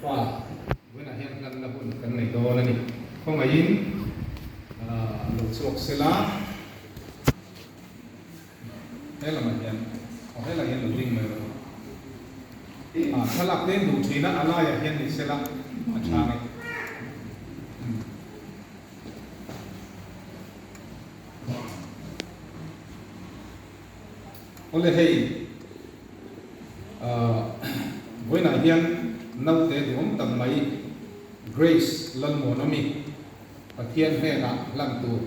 Fa vawiinah hian hlanna hun kan nei dawn a ni. Khawngaihin lo chhuak sela. He lamah hian aw helaiah hian lo ding mai rawh u. Ah thlalak te duh thin a, a laiah hian ni sela a chhang e. Awle hei ah vawiinah hian naute duhawm tak mai Grace Lalmuanawmi Pathian hnenah hlan tur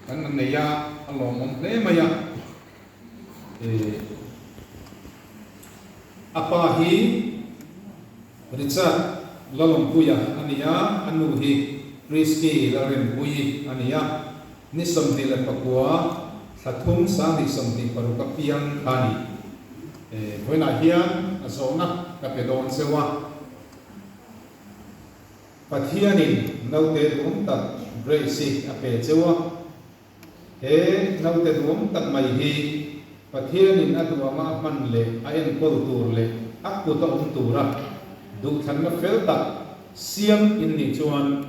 kan la nei a, a lawmawm hle mai a. Ih a pa hi Richard Lalawmpuia a ni a, a nu hi Christy Lalrinpuii a ni a. Ni 29, thla thum 2026 a piang kha a ni. Ih vawiinah hian a zawhna ka pe dawn cheu a. Pathianin naute duhawm tak Grace hi a pe cheu a, he naute duhawm tak mai hi Pathianin a duh anga a hman leh a enkawl tur leh a kut a awm tura duhthlanna fel tak siam in nih chuan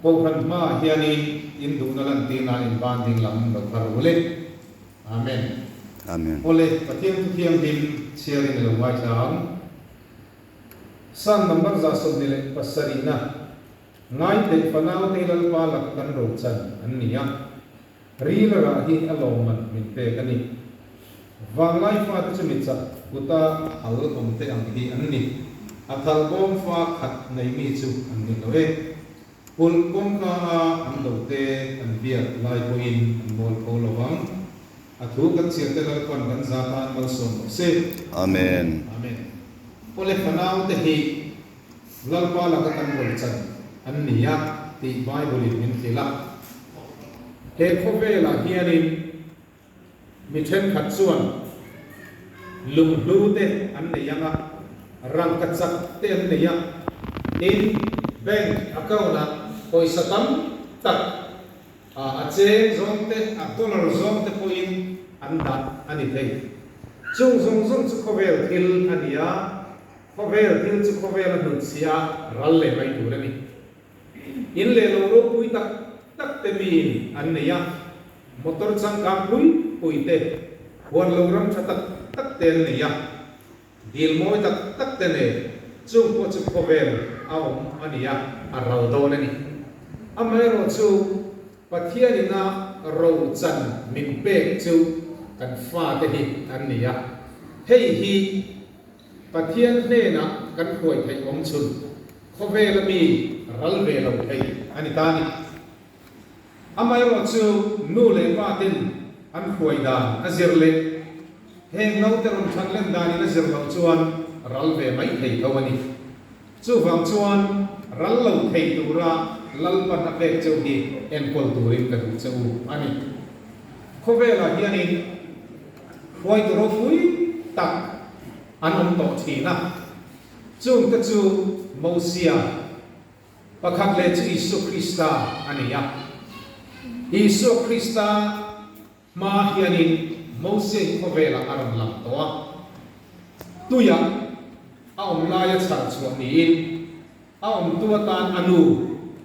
Kohhran hmaah hianin in duhna lantir nan in ban ding lam lo thar u le. Amen. Amen. Awle, Pathian Thuthianghlim chhiarin i lo ngaithla ang. Psalm number 27 na, Ngaiteh fanaute hi Lalpa laka kan rochan an ni a, ril a rah hi a lawmman min pek a ni. Vanglai fate chu mi chak kuta thal awmte ang hi an ni, a thal bawm fa khat nei mi chu an ni lo e. Kulh kawngka a an lo te an biak lai pawhin an mawl tho lo vang. A thu kan chhiar te Lalpan kan za tan malsawm rawh se. Amen. Amen. Awle fanau te hi Lalpa laka kan rawn chan an ni a tih Bible in min hrilh a. He khawvelah hianin Mi thenkhat chuan lunghlu te an nei ang a, rangka chak te an nei a, tin, bank account-ah pawisa tam tak a cheng zawng te, a dollar zawng te pawhin an dah a ni thei. Chung zawng zawng chu khawvel thil a ni a, khawvel thil chu khawvel a hnutchhiah a ral leh mai tur a ni. In leh lo ropui tak tak te miin an nei a, motor changkang pui pui te, huan lo ram tha tak tak te an nei a, dil mawi tak tak te nen chung pawh chu khawvel a awm a ni a, a ral dawn a ni. Amaherawhchu Pathian ina ro chan min pek chu kan fate hi an ni a, hei hi Pathian hnenah kan hruai theih awm chhun khawvela mi ral ve lo thei a ni ta a ni. Amaherawhchu nu leh pa ten an hruai dan a zir leh heng naute rawn than len danin a zir loh chuan ral ve mai thei tho a ni. Chuvang chuan ral lo thei tura Lalpan a pek cheu hi enkawl turin ka duh che u a ni. Khawvelah hianin Hruaitu ropui tak an awm tawh thin a, chungte chu Mosia pakhat leh chu Isua Krista a ni a. Isua Krista hma hianin Mosia hi khawvelah a rawn lang tawh a, tuiah a awm laia chhar chhuah niin A awmtu atan a nu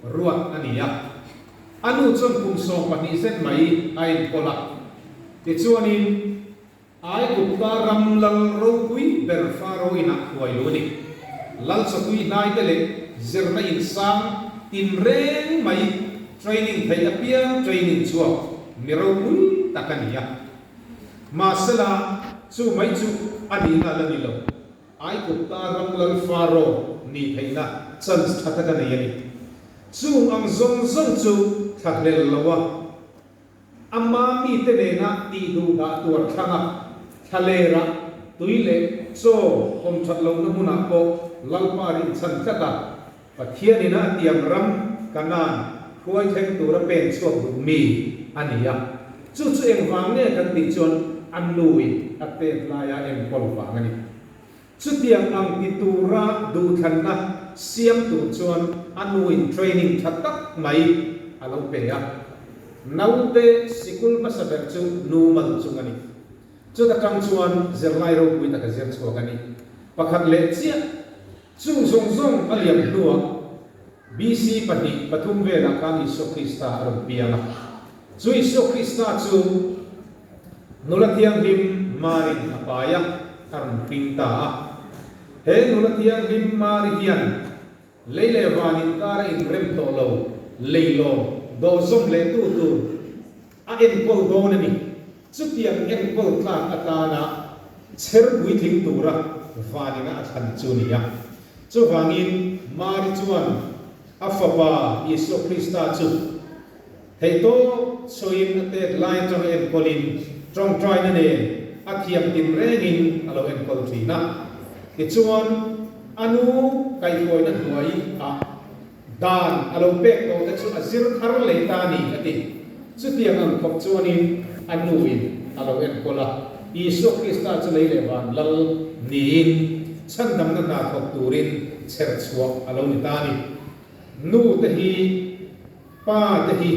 ruat a ni a. A nu chuan kum 12 zet mai a enkawl a. Tichuanin, Aigupta ram lal ropui ber Faro inah hruai lu a ni. Lal chawpui hnaite leh zirna insang tinreng mai training theih apiang training chhuak mi ropui tak a ni a. Mahsela, chu mai chu a nihna la ni lo. Aigupta ram lal Faro nih theihna chance tha tak a nei a ni. Chung ang zawng zawng chu thlahlel lo a, ama mite nena tih duh dah tuar thlang a, thlalerah tui leh chaw awm that lohna hmunah pawh Lalpa rinchhan tlat a, Pathianin a tiam ram Kanaan hruai thleng tura pen chhuak duh mi a ni a. Chu chu engvang nge kan tih chuan a nuin a tet laia enkawl vang a ni. Chutiang ang ti tura duhthlanna siam tur chuan a nuin training tha tak mai a lo pe a. Naute sikul hmasa ber chu nu mal chung a ni. Chuta tang chuan zirlai ropui tak a zir chhuak a ni. Pakhat leh chiah. Chung zawng zawng a liam hnuah BC pahnih pathum velah khan Isua Krista a rawn piang a. Chu Isua Krista chu nula thianghlim Marin a pai a, a rawn hring ta a. He nula thianghlim Mari hian lei leh van inkar a inrem tawh lo, leilawm dawhzawm leh tu tur a enkawl dawn a ni. Chutiang enkawl tlak atana chher puitling tura vanina a thlan chu ni a. Chuvangin Mari chuan a fapa Isua Krista chu theihtawp sawiin a tet lai atanga enkawlin tawngtaina nen a thiam tin rengin a lo enkawl thin a. Tichuan a nu kaihhruaina hnuai ah Dan a lo pek tawh te chu a zir thar leh ta a ni, a ti. Chutiang ang khawp chuanin a nuin a lo enkawl a, Isua Krista chu lei leh van lal niin chhandamna hna thawk turin chher chhuah a lo ni ta a ni. Nu te hi, pa te hi,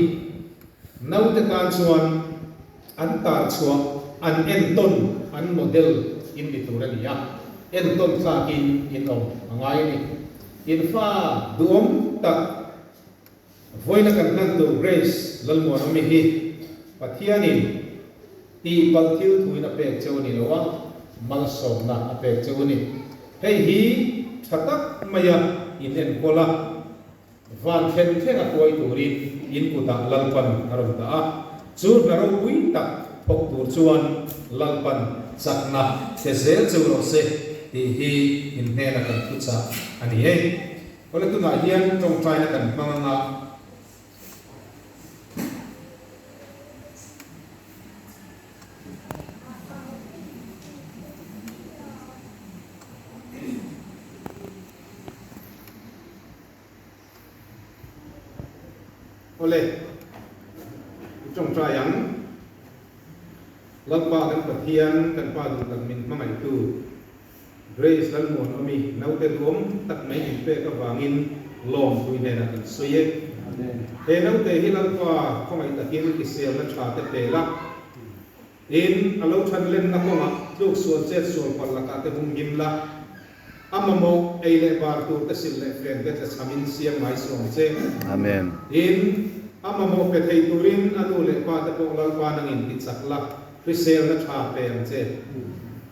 naute tan chuan an tar chhuah, an entawn, an model in ni tur a ni a, entawn thlakin in awm a ngai a ni. In fa duhawm tak vawiina kan hlan tur Grace Lalmuanawmi hi Pathianin tihpalh thil thuin a pek cheu a ni lo a, malsawmna a pek cheu a ni. Hei hi tha tak maia in enkawl a, van thlen thleng a kuai turin in kutah Lalpan a rawn dah a, chu hna ropui tak thawk tur chuan Lalpan chakna pe zel cheu rawh se tih hi in hnena kan thuchah a ni e. Awle tunah hian tawngtaina kan hmang anga. Awle, i tawngtai ang. Lalpa kan Pathian, kan Pa duh tak min hmangaihtu, Grace Lalmuanawmi naute duhawm tak mai min pek avangin lawmtui hnenah kan sawi e. He naute hi Lalpa khawngaih takin kiselna tha te pe la, Tin, a lo than lenna kawngah tluk sual chet sual palh lakah te hum him la, a mamawh ei leh bar tur te sil leh fen te tlachhamin siam ngai suh ang che. Amen. Tin, a mamawh pe thei turin a nu leh pa te pawh Lalpa nangin ti chak la, hriselna tha pe ang che.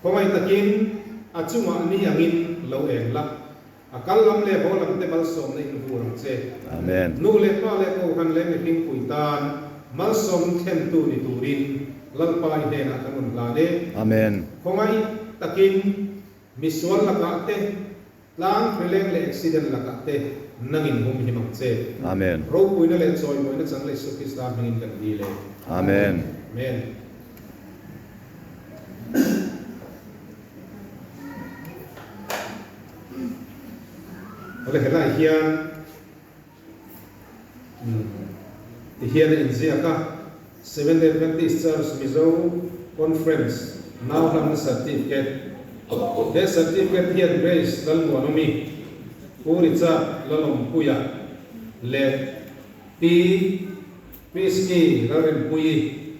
Khawngaih takin a chungah ni angin lo eng la, A kal lam leh haw lam te malsawmna in vur ang che. Amen. Nu leh pa leh Kohhran leh mihring pui tan malsawm thlentu ni turin Lalpa i hnenah kan rawn hlan e. Amen. Khawngaih takin misual lakah te, tlang hrileng leh accident lakah te nangin hum him ang che. Amen. Ropuina leh chawimawina chang leh Isu Krista hmingin kan dil e. Amen. Amen. Awle helai hian ti hian a inziak a, Seventh Day Adventist Church Mizo Conference nau hlamna certificate. He certificate hian Grace Lalmuanawmi, Pu Richard Lalawmpuia leh Pi Prisky Lalrempuii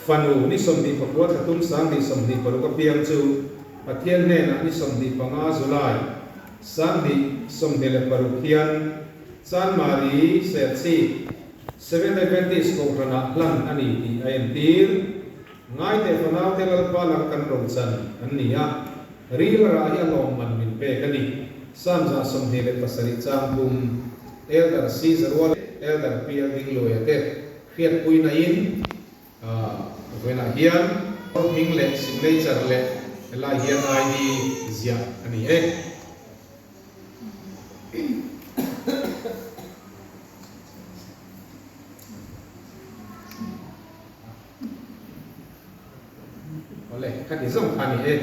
Fanu ni 29 thla tum 2026 a piang chu Pathian hnenah ni 25 July 2026 hian Chanmari Serchhip Seventh Adventist Kohhranah hlan a ni tih a entir. Ngaite fanaute Lalpa laka kan rochan an ni a, ril rah hi a lawmman min pek a ni. Psalm 127 chang thum Elder C. Zarual Elder PL Dingluaia te Hriatpuina in vawiinah hian hming leh signature leh helai hian ID ziah a ni e. Awle, khati zawng kha a ni e.